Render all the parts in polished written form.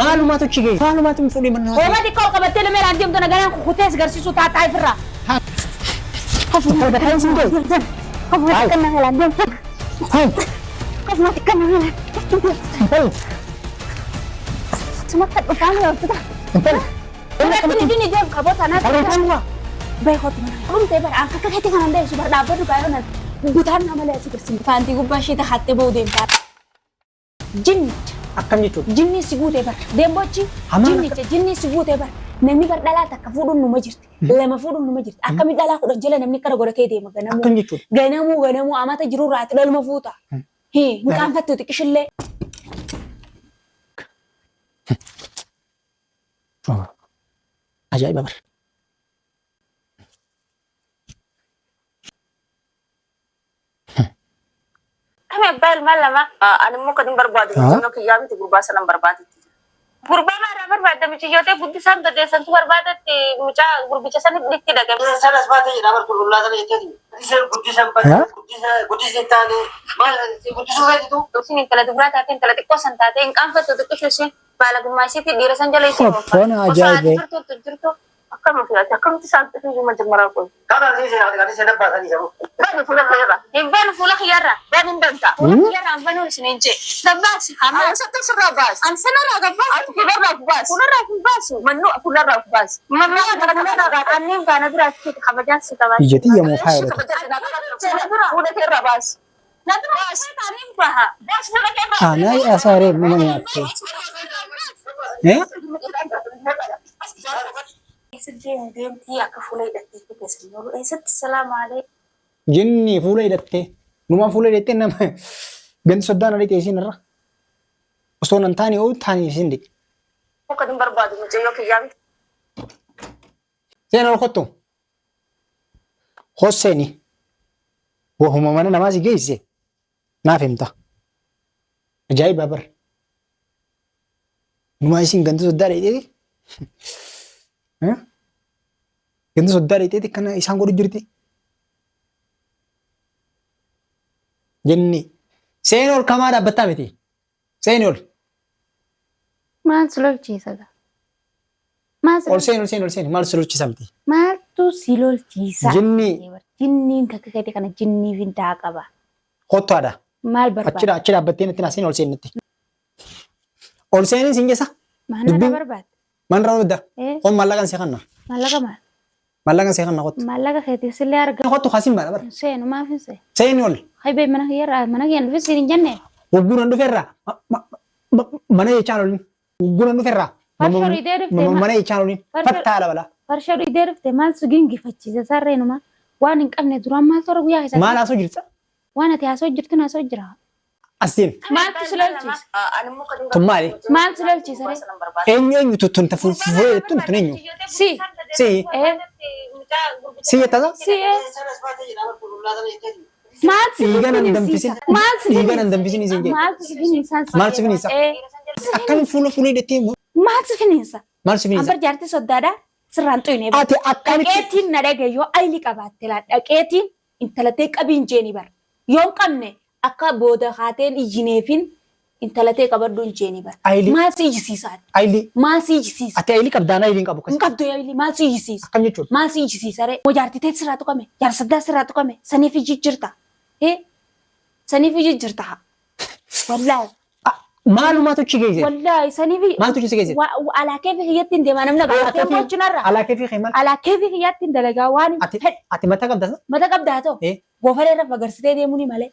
Maalumaatu achi geesse? Maalumaatu hin fuudhee mana Hooma xiqqoo qabattee nama irraan deemtu nagaraan kukutees garsiisuu taataa ifirraa. Intala. Inni dini deemu qaboota anaaf. Beekootu mana. Dhumtee bara akka keetti kanan deemsu bara dhaabbadhu gaayoo gutaan nama leessu garsiisa. Faantii gubbaa ishee tahattee ba'uu deemtaa. Jinnicha. Akkam jechuudha? Jinni si guutee bara. Deembochi Hamaan jinnicha jinni si guutee bara. Namni bar dhalaa takka fuudhuun numa jirti. Lama fuudhuun numa jirti. Akkami dhalaa 10 jala namni kana godhatee deema ganamuu. Akkam jechuudha? Ganamuu ganamuu amata jiruu raati dhaluma fuuta. Hin qaanfattu xiqqishillee. Ajaa'iba bara. Kami abbaa ilmaan lama. Ani immoo kan hin barbaadu mucayyoo kiyyaa miti gurbaa sana hin barbaadetti. Gurbaa maarraa barbaadda mucayyootee guddisaan badeessantu barbaadetti mucaa gurbicha san itti dhagame. Sanas baatee jedhaa bar qulqullaa sana jetteeti. Guddisa guddisan badee guddisa guddisa hin taane maal guddisuu feetitu. Isin intala dubaraa taate intala xiqqoo san taate hin qaanfattu xiqqishu isheen baalagummaa isheetti dhiira san jala ishee oofa. Foon Osoo haati ajaa'ibee. bartuutu jirtu akkam ofii akkamitti isaan xifii majammaraa qoy. Kana si si kan si dabba sani sabu. Bani fuula kiyyarra. Hin banu fuula kiyyarra. Bani hin banta. Fuula kiyyarra hin banuun isin hin jee. Gabbaasi. Amma Satti sirraa baasi. An sanarraa gabbaasi. Ati fuularraa of baasi. Fuularraa hin baasu. Mannuu fuularraa of baasi. Mannuu fuularraa anneen baana biraatti kabajaan si qabaa. Ija tiyya moo faaya godhate? Fuula keerraa baasi. Na bira hin baha. Baasi fuula keerraa. Anaa asaaree numa nyaatte. Eh? Eessatti deemtii akka fuula hidhattee keessan jiru. Eessatti salaamu alaikum. Jinni fuula hidhattee. Numa fuula hidhattee nama ganti soddaan adii teessiin irra. Osoo nan taane oo taane isin dhiqe. Kan hin barbaadu mucayyoo kiyyaa miti. Seen ol kottu. Hosseeni. Wahuma mana namaa si geesse. Naaf himta. Ajaa'iba bar. Numaa isin ganda soddaa dheedheeti. Ganda soddaa dheedheeti kana isaan godhu jirti. Jenni. Seen ol kamaa dhaabbattaa miti. Seeni ol. Maal si lolchiisa gaa? Maal si Ol seeni ol seeni ol seeni maal si lolchiisa miti. Maaltu si lolchiisa? Jinni. Jinniin kakka keetii kana jinniif hin taa qaba. Kottu haadha. Maal barbaada? Achi dhaabbattee natti naa seeni ol seeni natti. Ol seeni siin jessa. Maal narraa barbaadda? Maal irraa barbaadda? Eh? Kun maallaqan si kanna. Maallaqa maal? Maallaqan si kanna kottu. Maallaqa keetiif sillee arga. Kottu kasin baana bara. Hin seenu maaf hin seenu? Seeni ol. Haybee mana kiyyarraa mana kiyyan dhufe siin hin jenne. Wagguunan dhufeerraa mana jechaan olin. Wagguunan dhufeerraa Farshoo dhiitee dhufte mana jechaan olin. Fattaa ala balaa. Farshoo dhiitee dhufte maal si gingifachiisa sarreenuma waan hin qabne duraan maal toora guyyaa keessatti. Maal haasoo jirta? Waan ati haasoo jirtu haasoo jira. As deemi. Maaltu si lolchiisa? Tun maali? Maaltu si lolchiisa ree? Eenyu eenyu tun tun fuufee tun tun eenyu? Si. Si. Eh. Si jettasa? Si eh. Maal si Dhiiga nan danfisin. finiinsiisa? Maal si Dhiiga nan danfisin isin jedhe. Maaltu si finiinsa? Maal si finiinsa? Eh. Akkamiin fuula fuula hidhattee Maal si finiinsa? maal si finiinsa? Ambar jaartii soddaadha sirraan xuyne. Ati akkamitti Dhaqeetiin na dhagaye yoo ayli qabaatte laa dhaqeetiin intalatee qabiin jeeni bara. Yoo hin qabne akka booda haateen iyyineefin intalatee qabadhu hin jeeni bara. Ayli. Maal si iyyisiisa ati? Ayli. Maal si iyyisiisa? Ati ayli qabdaan ayli hin qabu Hin qabdu ayli maal si iyyisiisa? Akkam jechuudha? Maal si iyyisiisa ree? Moo jaartii teet sirraa tuqame? Jaarsaddaa sirraa tuqame? Saniif iyyi jirta? Hee? Saniif iyyi jirta? Wallaahi. Maalumaatu achi geesse? Wallaahi saniif Maaltu achi geesse? Alaa keefi kiyyatti hin deemaa namni gaafate mochunarra. Alaa keefi kee maal? Alaa keefi kiyyaatti hin dalagaa waan hin Ati fedhe. ati mataa qabda? Mata qabdaa ta'u. Eh. Goofaree irra fagarsitee deemuu ni malee.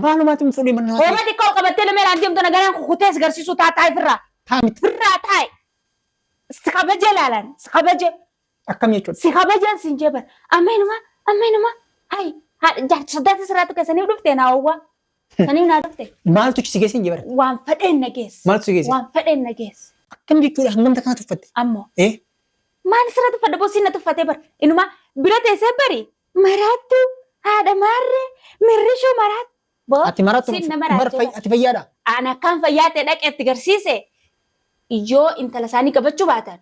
Maalumaatu hin fuudhee mana Hooma xiqqoo qabattee nama irraan deemtu nagaraan kukutees garsiisuu taataa ifirraa. Taa'amti. Firraa taa'i. Si kabaje laalan. Si kabaje. Akkam jechuudha? Si kabajan siin jee bara. Amma inuma amma inuma hayi jaartii soddaatti sirraa tuqe saniif dhufte naa owwaa. Saniif naa dhufte. Maaltu si geesse hin jee bara? Waan fedheen na geesse. Maaltu si geesse? Waan fedheen na geesse. Akkam jechuudha? Hammam takka tuffatte? Ammoo. Eh? Maal sirra tuffadha boosiin na tuffatee bara. Inuma bira teessee bari maraattu haadha maarree mirrishuu maraattu. Boo Ati maraattu siin na bar maraachee bara. ati fayyaadha. An akkaan fayyaa ta'e dhaqee itti garsiise yoo intala isaanii qabachuu baatan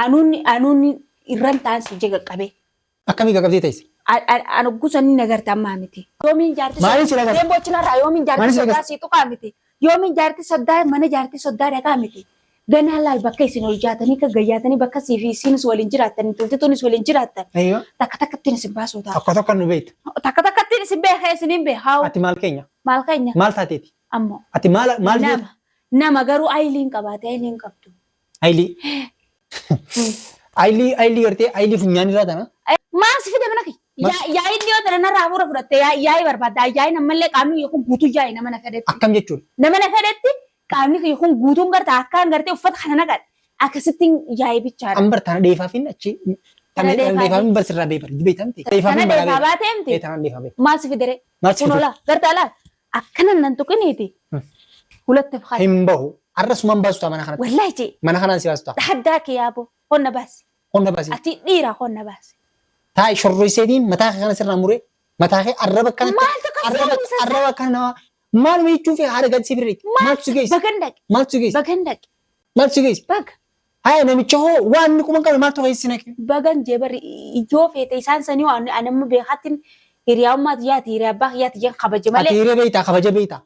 anuun anuun irran ta'an si jee qaqqabee. Akkamii qaqqabdee teesse? An oggusan ni agarta ammaa miti. Yoomiin jaarti Maaliin si agarta? Deemboo cinaarraa yoomiin jaarti Maaliin si soddaa agarta? sii tuqaa miti. Yoomiin jaarti soddaa mana jaarti soddaa dhaqaa miti. Ganaa laal bakka isin ol jaatanii akka gayyaatanii bakka sii fi isiinis waliin jiraattan tultituunis waliin jiraattan. Eeyyoo. Takka takkattiin isin baasuu ta'a. Tokko tokko nu beektu. Takka takkattiin isin beeka isiniin beekaa. Ati maal keenya? Maal keenya? Maal taateeti? Ammoo. Ati maal maal jeetu? Nama. Nama garuu ayiliin qabaate ayiliin qabdu. Ayilii. Ayilii ayilii gartee ayilii funyaan irraa tana. Maal si fide mana kiyya? Yaa'iin dhiyoo tana narraa hafuura fudhatte yaa'ii barbaadda. Yaa'iin ammallee qaamni kiyya kun guutuu yaa'ii nama na fedhetti. Akkam jechuudha? Nama na fedhetti qaamni kiyya kun guutuun garta akkaan gartee uffata kana naqadhe. Akkasittiin yaa'ii bichaadha. An bar tana dheefaafin achi tana Tana dheefaa dheefaafin bar sirraa beebar beektamte. Tana dheefaa baatee miti. Tana dheefaa beebar. Maal si fide ree? Maal si Kun fide? olaa garta alaa akkana nan tuqiniiti. Hulatti fakkata. Hin bahu. Arra suman baasu ta'a mana kanatti. Wallaahi jee. Mana kanaan si baasu ta'a. Haddaa kee yaaboo honna baasi. Honna baasi. Ati dhiira honna baasi. Taa'i shorroiseetiin mataa kee kana sirraa muree mataa kee arraba kanatti Maaltu kan arraba seerumsa isaa? arraba kana nama maaluma jechuun fi haadha gadi si birri maaltu si geesse Bagan dhaqe. maaltu si geesse Bagan dhaqe. maaltu si geesse Baga. haya namicha hoo waan inni quban qabne maaltu keessa si naqe Bagan jee barri ijoo feete isaan sanii waan ani amma beekattiin hiriyaa ummaati yaati hiriyaa abbaa yaati jeen kabaje ati malee hiree beektaa kabaja beektaa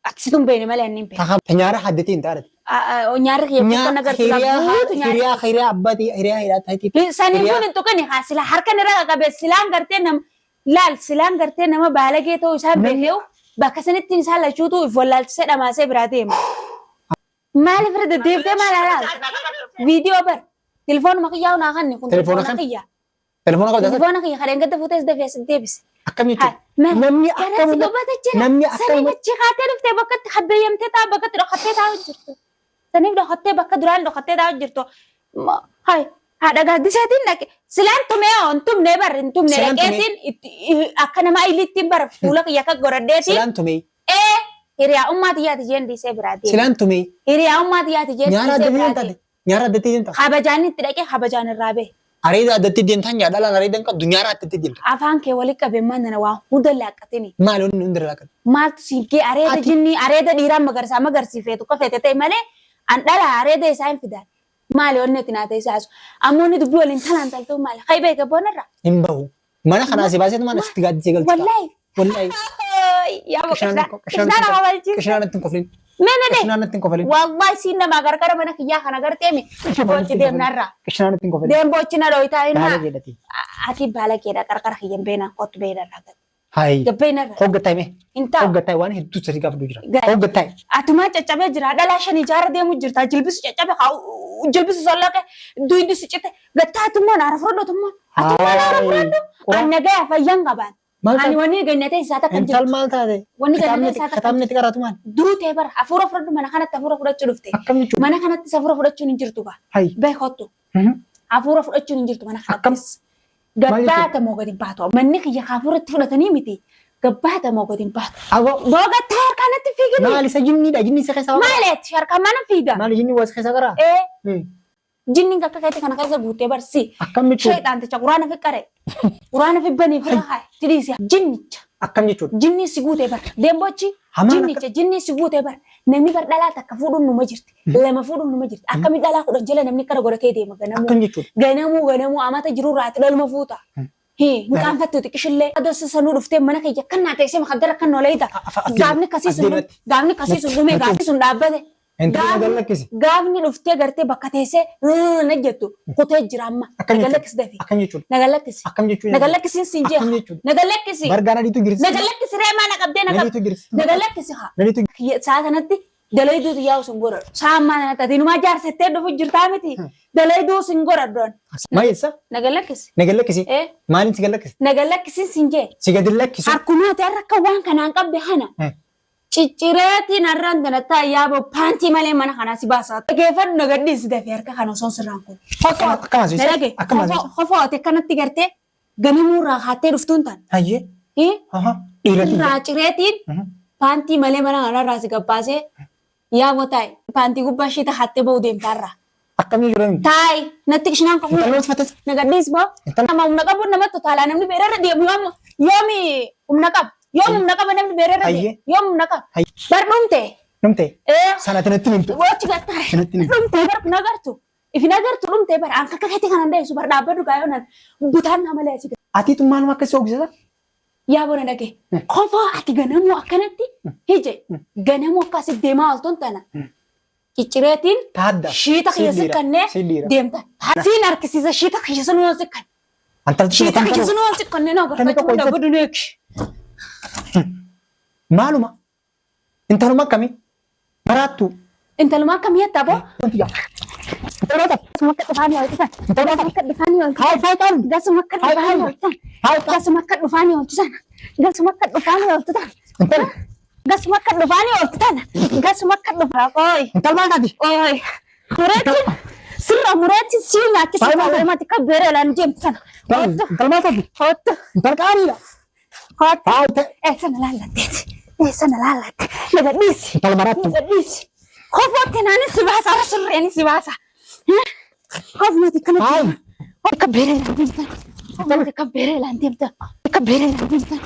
akkasitu hin beekne malee ani hin beekne. Nyaara haddatii hin taate. Nyaarri kiyya kuttoo nagartu guutu nyaarri. Hiriyaa hiriyaa abbaatii hiriyaa hiriyaa taatii. Saniin kun hin tuqini haa sila harka irra qaqqabe silaan gartee nama laal silaan gartee nama baalagee ta'uu isaa beekee bakka sanittiin isaan lachuutu if wallaalchisee dhamaasee biraa deema. Maaliif irra deddeebitee maal alaal? Viidiyoo bar. Telefoonuma kiyyaa naa kanni kun Telefoona telefoona kam? kiyya. Telefoona qabda. Telefoona kiyya kadheen gadda fuutee dafee si deebise. Akkam jechuudha? Namni Namni si akkam gobbata jira. namni Saniif akkam achi kaatee dhuftee bakka itti habbeeyyamtee taa'u bakka itti dhokattee taa'u jirtu. Saniif dhokattee bakka duraan dhokattee taa'u jirtu. Hai haadha gaaddiseetiin dhaqe silaan tumee hoo hin tumnee bar hin tumne Silaan tumee. dhaqeetiin itti- akka nama ayiliittiin bar fuula kiyya akka godhadheetiin silaan tumee ee hiriyaa ummaati yaati jeen dhiisee biraa deeme. silaan tumee Hiriyaa ummaati yaati jeen nyaara dhiisee addattii biraa deemtaate deeme. nyaara addattii deemta Kabajaan itti dhaqee kabajaan irraa bahe. areeda addattii deemtaan yaa dhalaan areeda hin qabdu nyaara addattii deemta Afaan kee walitti qabee mana waa hunda laaqqatini. maali wanni hundi irraa qabu Maaltu siin kee areeda Ati- jinnii areeda dhiiraa magarsaa magarsiifeetu akka feete ta'e malee an dhala areeda isaa hin fidan. Maali wanni ati naa ta'e isaasu. Ammoo inni dubbii waliin talaan taltuu maali? Hayi beeka boonarra. hin bahu mana kanaa si baaseetu mana sitti gaaddisee galchita Wallaahi. wallaahi Yaa boqonnaa. Qishnaa nama balchiisa. qishnaan ittiin koflin Mene de. qishnaan ittiin koflin Wallahi siin namaa gargara mana kiyyaa kana gartee mi. Bochi deemnarra. qishnaan ittiin koflin Deembochi na dhooytaa baala innaa. jedhati Ati baala keedha qarqara kiyyan beenaan kottu beenarra. hayi Gabbeenarra. hoggataa hime Hin taa'u. hoggataa waan hedduu sadii gaafadhu jira Gaari. hoggataa Atumaa caccabee jira. Dhalaa shan ijaara deemu jirta. Jilbisu caccabe haa jilbisu sollaqe duydi si cite. Gattaa atummaan haara fudhadhu atummaan. Atummaan haara fudhadhu. An nagaya fayyaan qabaan. maal Ani taate wanni gannatee isaa takka intal jirtu. maal taate Wanni gannatee isaa takka kitaabni itti qaraatu maal Duutee bara hafuura fudhadhu mana kanatti hafuura fudhachuu dhufte. akkam jechuudha Mana kanattis hafuura fudhachuun hin jirtu gaa. hayi Beekottu. Hafuura fudhachuun hin jirtu mana Akkam? kanattis. Gabbaata moo gadi hin baatu. Manni kiyya hafuura itti fudhatanii miti. Gabbaata moo gadi hin baatu. Aboo Boogattaa harkaanatti fiigini. maal isa jinniidha jinni isa keessaa Maaleeti harkaan mana fiiga. maal jinni waa isa keessaa qaraa Ee. Jinniin akka keetti kana keessa guuttee barsi. akkam jechuudha Shayxaanticha quraana fi qare. Quraana fi banii fi haa tidhiisi. Jinnicha. akkam jechuudha Jinni si guutee bara. Deembochi. Hamaan akka- Jinnicha jinni si guutee bara. Namni bar dhalaa takka fuudhuun numa jirti. Lama fuudhuun numa jirti. Akkami dhalaa kudhan jala namni kana godhatee deema ganamuu. akkam jechuudha Ganamuu ganamuu amata jirurraa ati dhaluma fuuta. Hii hin qaanfattu xiqqishillee. Adosa sanuu dhuftee mana kiyya kan naa teessee makaddara kan nooleeyta. Gaafni kasii sun gaafni kasii sun dhumee gaafni sun dhaabbate. Intala nagal lakkisi. Gaafni dhuftee gartee bakka teessee na jettu kutee jira amma. Akkam Nagal jechuudha? lakkisi dafii. Akkam jechuudha? Nagal lakkisi. Akkam jechuudha? Nagal lakkisiin siin jee. Akkam jechuudha? Nagal lakkisi. Bargaa nadiitu jirti. Nagal lakkisi reemaa na qabdee na Nadiitu qabde. jirti. Nagal lakkisi haa. Nadiitu Sa'a kanatti dalayduu yaa'u sun godhadhu. Sa'a ammaa kanatti ati inumaa jaarsettee dhufu jirtaa miti. Dalayduu sun godhadhu. Maal eessa? Nagal lakkisi. Nagal lakkisi. Eh. Maaliin si gad lakkisi? Nagal lakkisiin siin jee. Si gadi lakkisu. Harkumaati har'a akka waan kanaan qabde kana. Ciccireetiin har'aan kana taa'ee paantii malee mana kanaa si baasaa. Dhageeffadhu na gadhiisi dafee harka kana osoo sirraan kun. Akkam asii? Na dhage. Akkam asii? Kofoote akkanatti gartee ganamuurraa haattee dhuftuun tan. Hayyee. Dhiiratu. Sirraa cireetiin paantii malee mana kanarraa si gabbaasee yaa taa'i paantii gubbaa ishee haattee ba'uu deemtaarraa. Akkam jechuudha? Taa'i natti kishinaan kofoo. Intala uffatas. Na gadhiis boo. Intala- Nama humna qabu namatti utaalaa namni beerarra deemu yoom yoomi humna qaba. Yoom humna qaba namni beerarra deemu. Hayyee. Yoom humna qaba. Hayyee. Bar dhumte. Dhumte. Ee. Sanatti natti himtu. Bochi gattaa. Sanatti himtu. Dhumte bar na gartu. Ifin agartu dhumte bar an kakka keetti kanan deessu bar dhaabbadhu gaayoo nan butaan na malee asi. Atiitu maaluma akkasii hoogsisa? Yaa bona dhage. Kofoo ati ganamuu akkanatti hije ganamuu akkasi deemaa ooltuun tana. Ciccireetiin Taadda. shiita kiyya Siin dhiira. siqqannee Siin dhiira. deemta. Siin harkisiisa shiita kiyya sun yoo siqqan. Antalti Shiita kiyya sun yoo siqqannee na Tani tokko gargaachuu dhabu duneek. Maaluma? Intaluma akkamii? Maraattuu. Intaluma akkamii jettaa boo? Gasuma akka dhufaanii oolchisan. Gasuma akka dhufaanii oolchisan. Gasuma akka dhufaanii oolchisan. Gasuma akka dhufaanii oolchisan. Gasuma akka dhufaanii oolchisan. Intala. Gasuma akka dhufaanii oolchisan. Gasuma akka dhufaa. Ooy. Intala maal taati? Ooy. Mureetti sirra mureetti sii nyaachisa. Faayii maal taati? Mati akka beera ilaan deemtu sana. Hoottu. Intala maal taati? Hoottu. Intala qaaliidha. Hoottu. Haa ta'e. Eessa na laallatteeti? Eessa na laallatte? Na gadhiisi. Intala maraattuu. Na gadhiisi. Kofootti naanis si baasa. Har'a sirreenis si baasa. Kofumati akkana Haay. Akka beera ilaan deemtan. Kofumati akka beera ilaan deemtan. Akka beera ilaan deemtan.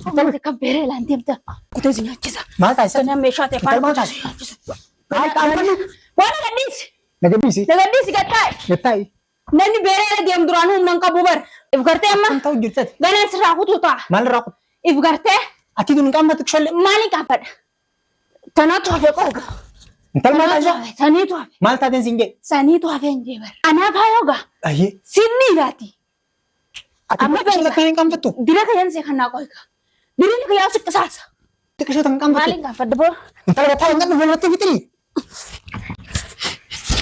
Kofumati akka beera ilaan deemtan. Kutee si nyaachisa. Maal taasisa? Ganaa meeshaa ta'e Intala maal faana taati? si nyaachisa. Maal taati? Waan na gadhiisi. Na gadhiisi. Na gadhiisi gattaa'e. Gattaa'i. Namni beera ila deemu duraan humna hin qabu bar. If gartee amma Kan ta'u jirtati. ganaan sirraa kutuu ta'a. Maal irraa kutu? If gartee Ati tun hin qaanfattu kishollee. maaliin qaanfadha? Tanaatu hafe qoga. Intala maal Tanaatu taasisa? hafe. Saniitu hafe. Maal taateen siin jedhe? Saniitu hafe hin jee bar. Anaaf haa yoga. Ayyee. Sinni ilaati. Ati Amma kishoota beeka. akkana hin qaanfattu? Dira kiyyan see kannaa qoyka. Dirinni kiyyaa si qisaasa. Kishoota hin qaanfattu? Maaliin qaanfadha boo? Intala gattaa'i hin qabdu walirratti fixini.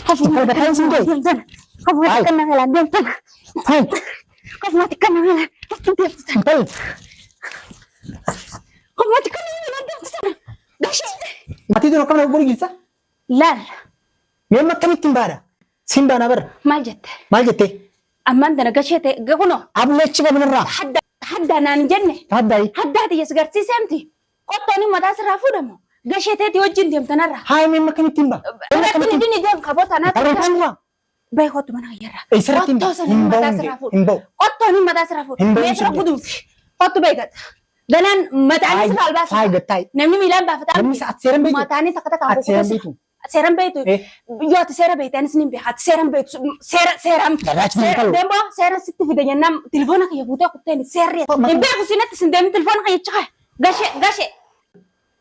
Kofuma Intala gattaa'i siin jedhe. deemtan. Kofuma Haay. xiqqannaa galaan deemtan. Haay. Kofuma xiqqannaa galaan deemtan. Intala. Kofuma xiqqannaa galaan deemtan. Gashee. Ati tun akkam na godhu jirta? Laal Mee amma akkamittiin baadha? Siin baanaa bara. maal jette? Maal jettee? Ammaan tana gashee ta'e kunoo Ablechi qabnirraa. hadda hadda naan hin jenne. Taaddaayi. Haddaa tiyya si garsiiseemti. Qottoon mataa sirraa fuudhamu. Gashee ta'eeti wajjin deemtanarra. Haay mee amma akkamittiin ba'a? Irratti ni dini deem qaboo tanaatu. Intala gattaa'i. Bahi kottu mana kiyyarra. Eessarratti hin Qottoo bahu? sana Hin bahu mataa hin sirraa jedhe. fuudhu. Hin bahu. Qottoon mataa sirraa fuudhu. Hin bahu Meeshaa sin jedhe. guduunfi. Kottu beekata. Ganaan mataanis irraa albaasa. Haay gattaa'i. Namni miilaan baafataa Namni ati seeran beektu? Mataanis akka takka Ati seeran beektu? Seeran beektu. Eh. Yoo ati seera beekte anis niin beeka. Ati seeran beektu. Seera seeran. Garaachi hin kalu. Deemboo seera sitti fide jennaan telefoona kiyya fuutee kutteen seerri. Hin beeku sinatti sin deemi telefoona kiyya chiqa. Gashee gashee.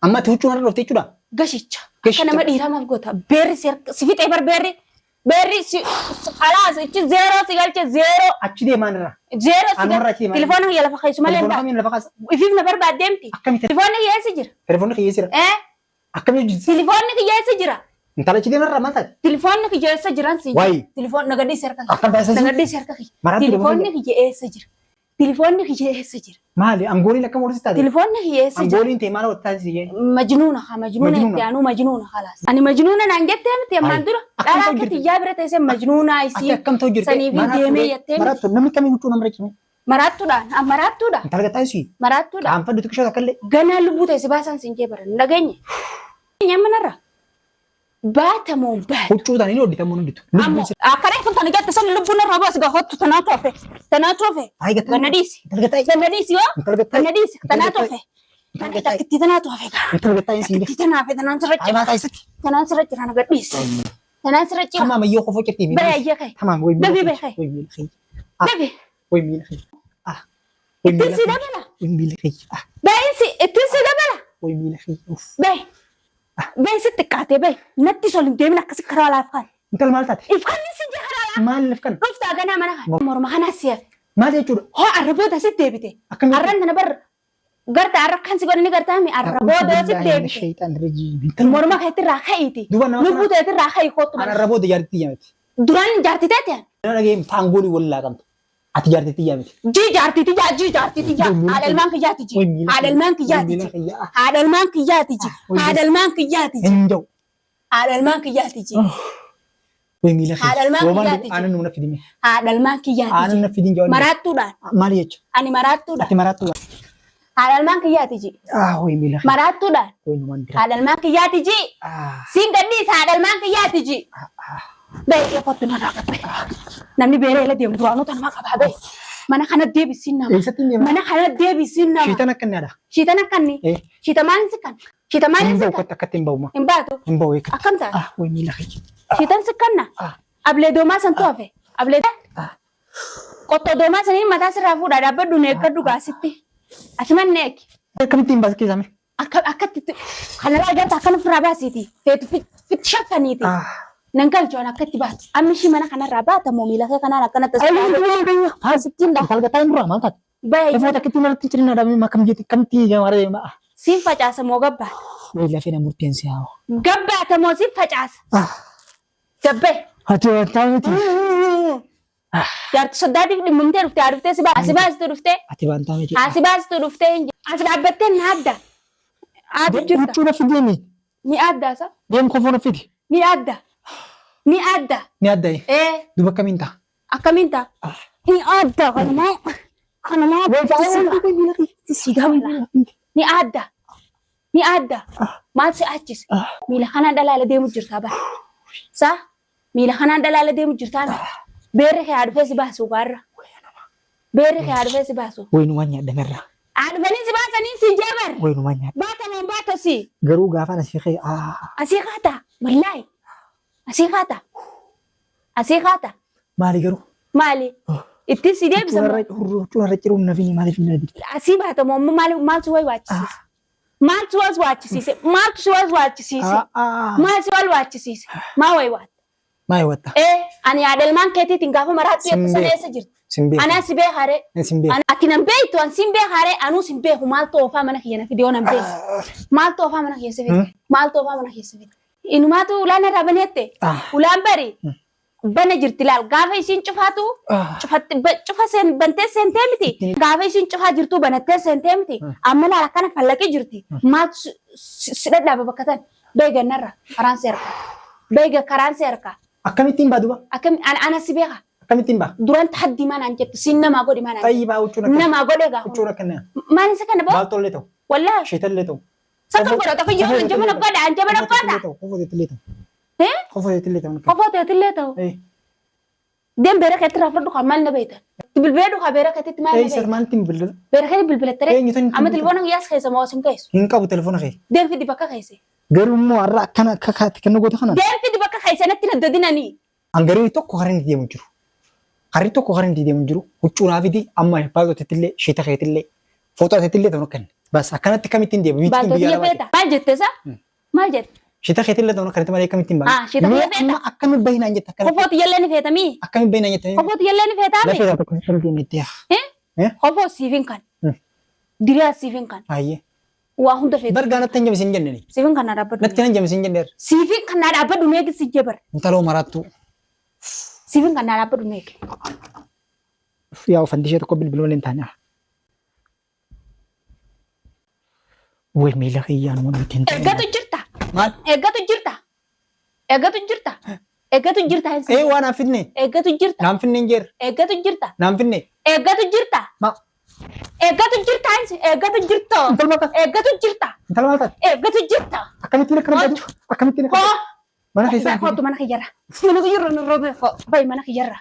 Amma ati huccuu narra dhufte jechuudha. Gashicha. Akka Gashicha. nama dhiiraa maaf goota. Beerri si fixee bar beerri. Beerri si khalaas ichi zeeroo si galche zeeroo. Achi deemaan irra. Zeeroo si Anuma irraa achi galche. deemaa. Telefoona kiyya lafa keessu malee hin Telefoona baatu. kamiin lafa kaasa? Ifiif na barbaaddeemti. Akkamitti? Telefoonni kiyya eessa jira? Telefoonni kiyya jira. Eh? Akkamitti hojjetu? Telefoonni kiyya eessa jira? Intala achi deeman irraa maal taate? Telefoonni kiyya eessa jiran si? Wayi. Telefoon nagadii serka kiyya. Akkam taasisa? Nagadii serka kiyya. Maraatti Telefoonni kiyya eessa jira? Telefoonni kiyya eessa jira? Maali? Angooliin akkam horsiis taate? Telefoonni kiyya eessa jira? Angooliin ta'e maal hojjetaa taasisi? Majnuuna haa majnuuna Majnuuna. itti aanuu majnuuna khalaas. Ani majnuuna naan jettee miti ammaan Ayi. dura. Akkam Dhalaa ta'u akka jirti? xiyyaa bira teessee majnuuna Ati isii akkam ta'u jirti? saniif deemee jettee miti. Maraattu namni kamiin huccuu nama rakkime? Maraattuudhaan ah, maraattuudha Intala gattaa'i maraattuudha. Qaanfadhu xiqqishoo takka illee. Ganaa lubbuu ta'e si baasan siin jee baran dhageenye. Nyamanarra baatamoo baatu. Huccuu taanii hodhitamu hin hodhitu. Ammoo akkana kun tani gatte san lubbuun irraa baas gaa hottu tanaatu hafe tanaatu hafe. Hayi gattaa'i. Ganna dhiisi. Intala gattaa'i. Ganna dhiisi yoo. Intala gattaa'i. Ganna dhiisi tanaatu hafe. Intala gattaa'i. Takkitti tanaatu hafe gaa. Intala gattaa'i siin jedhe. Takkitti tanaa hafe tanaan sirra Hayi jira. maal taasisatti? Tanaan sirra jira na gadhiisi. Tanaan sirra jira. Tamaam ayyoo kofoo cirtii miila. Bari ayyee ka'e. Tamaam way miila. Dafi bari ka'e. Way miila kiyya. Ah. Dafi. Way miila kiyya. Ah. Way Ittiin miila si kiyya. dabala. Way miila kiyya. Ah. Baay'insi ittiin si dabala. Way miila kiyya. Uff. Bayi. Bayi sitti xiqqaatee bayi. Natti sol hin deemin akkasi karaa laaf kan. Intala maal taate? If kan si jee karaa laaf. Maal laf kana? Dhuftaa ganaa mana kan. Morma kanaa si hafe. Maal jechuudha? Hoo arra booda sitti deebite. Akkamitti? Arran tana bar garta arra kan si godhani gartaa mi arra booda sitti deebite. Shayxaan rajiim. Intala Morma keetti irraa ka'iiti. Duuba nama Lubbuu teetti irraa ka'i kottu. Ana arra booda jaartitti yaamti. Duraan jaarti teete. Nama dhagee taangoolii wal qabdu. Ati jaartitti yaamti. Jii jaartiiti jaa jii jaartiiti jaa. Haadha ilmaan kiyyaati ji. Haadha ilmaan kiyyaati ji. Haadha ilmaan kiyyaati ji. Haadha ilmaan kiyyaati ji. Hin jiru. Haadha ilmaan kiyyaati ji. Way miila kiyya. Haadha ilmaan kiyyaati ji. Aannan nuna fidime. Haadha ilmaan kiyyaati Aannan ji. na fidin jawaan. Maraattuudhaan. Maal jecha? Ani maraattuudhaan. Ati maraattuudha. Haadha ilmaan kiyyaati ji. Ah way miila kiyya. Maraattuudhaan. Way numaan dira. Haadha ilmaan kiyyaati ji. Ah. Siin gadhiisa haadha ilmaan kiyyaati ji. Baay'ee kottu narraa qabbe. Namni beera ila deemu duraanuu tanuma qabaa bahe. Mana kana deebisiin nama. Eessatti hin deemaa? Mana kana deebisiin nama. Shiitan akka inni haadha. Shiitan akka inni. Eh. Shiita maaliin sikkan? Shiita maaliin Hin bahu sikkan? kottu akkatti hin bahu ma. Hin baatu. Hin bahu eeggatti. Akkam taate? Ah way miila kiyya. Shiitan sikkanna. Ah. Ablee doomaa santu hafe. Ablee. Ah. Qottoo doomaa saniin mataa sirraa fuudhaa dhaabbadhu na eeggadhu gaasitti. Asuman na eegi. Akkamittiin baas keessame? Akka akkatti kanarraa agarta akkan ofirraa baasiiti. Feetu fit shaffaniiti. Nan galchu an akkatti baatu. Amma ishii mana kanarraa baata moo miila kee kanaan akkanatti as Sittiin dha. Kalgataa hin duraa maal taate? Bahe Lafoo takkitti malatti cirina dhabame akkam jetti akkamitti jamaara deema. Siin facaasa moo gabbaata? Wayii lafee na murteen si haa. Gabbaata moo siin facaasa? Gabbee. Ati wantaa miti. Jaarti soddaatiif dhimmamtee dhuftee haa dhuftee si baas si baastu dhuftee Ati wantaa miti. haa si baastu dhuftee hin as dhaabbattee na adda. Aadu jirta. Huccuu na fidi deemi. Ni adda sa? Deem kofoo na fidi. Ni adda. Ni adda. Ni adda. Ee Duba akkamiin ta'a? akkamiin ta'a? Ni adda kanumaa kanumaa si dabala. Ni adda. Ni adda. Maal si achise? Miila kanaan dhalaala deemu jirtaa bara. Sa? Miila kanaan dhalaala deemu jirtaa miti. Beerri kee haa dhufee si baasu gaarra. Beerri kee haa dhufee si baasu. Wayinumaan nyaadhamerra. Haa dhufanii si baasanii si jabar. Wayinumaan nyaadha. Baata moo hin baatu si? Garuu gaafaan asii ka'e Asii kaata. Wallaahi. Asii kaata. Asii kaata. Maali garuu? Maali? Ittiin si deebisa moo? Huccuu narra ciruun nafini maaliif hin dhabde? Asii baata moo ammoo maal maal si waachisiise? Maal si waachisiise? Maaltu si waachisiise? Maal si waachisiise? Maa wayi waatta? Maa watta? Ee ani haadha ilmaan keetiitiin gaafa maraattu Sin yakka sana beeku. eessa jirti? Sin beeku. Anaa si beekaaree. Sin beeku. Ati nan beektu an sin beekaaree anuu sin beeku maaltu oofaa mana kiyya na fide yoo nan beeku. Maaltu oofaa mana kiyya si fide? Maaltu oofaa mana kiyya si fide? Inumaatu ulaan irraa baneette. Ulaan bari bana jirti laal gaafa isiin cufaatu cufatti cufa seen bantee seentee miti. Gaafa isiin cufaa jirtuu banattee seentee miti. Amma laal akkana fallaqee jirti. Maaltu si dhadhaaba bakka tan? Beega narra karaan si harka. Beega karaan si harka. Akkamittiin baa duba? Akkami ana si beeka. Akkamittiin baa? Duran taddii maanaan jettu siin namaa godhi maanaan. Xayyibaa huccuun akka Namaa godhe gaa. Huccuun akka naa. Maal isa kana boo? Baaltollee ta'u. Wallaahi. Sheetallee ta'u. Sakka godhata fayyoo kan jabana godha an jabana godha. Kofoo teetillee ta'u. Eh? Kofoo teetillee ta'u. Kofoo teetillee ta'u. Deem beera keetti raafadhu kan maal na beektan. Bilbila dhukaa beera keetti maal na Eessa beektan. maalitti hin bilbila? Beera keetti bilbilattare. Eenyu tun Amma telefoona kiyyaas keessa moo isin keessu. Hin qabu telefoona kee. Deem fidi bakka keessa. Garuu immoo har'a akkana akka kaatti kan goota kana. Deem fidi bakka keessa natti na dodinanii. An garuu tokko karri inni deemu jiru. Karri tokko karri inni deemu jiru. Huccuu naa fidi amma baaltoo teetillee sheeta keetillee fooxaa teetillee ta'u akkan. Bas akkanatti kamittiin deema. Biittiin Baaltoo biyya tiyya alabaati. feeta. Maal jette sa? Maal jette? Sheeta keetillee ta'u akkanatti malee kamittiin baana. Ah, sheeta kiyya feeta. Amma akkami bahinaan jetta akkanatti. Kofoo tiyyallee ni feetamii? Akkami bahinaan jetta. Kofoo tiyyallee ni feetaami? Lafee tokko kamittiin itti yaa. Eh? Kofoo siifin kan. Diriyaa siifin kan. Baay'ee. Waa hunda feetu. Bargaa natti hin jabisiin jenneni. Siifin kan na dhaabbadhu. Natti hin jabisiin jenneer. Siifin kan na dhaabbadhu meeqi si jebar. Intaloo maraattuu. Siifin kan na dhaabbadhu meeqi. Yaa uffanti ishee tokko bilbiluu malee hin taane. Way miila kiyyaan waan ittiin ta'e. Eeggatu jirta. Maal? Eeggatu jirta. Eeggatu jirta. Eeggatu jirta. Ee waan naan fidne. Eeggatu jirta. Naan fidne hin jeer. Eeggatu jirta. Naan fidne. Eeggatu jirta. Ma. Eeggatu jirta. Eeggatu jirta. Intala maal taate? Eeggatu jirta. Intala maal taate? Eeggatu jirta. Akkamittiin akkana baatu? Akkamittiin akkana Koo. Mana keessaa Kootu mana kiyyarra. Mana kiyyarra. Bayi mana kiyyarra.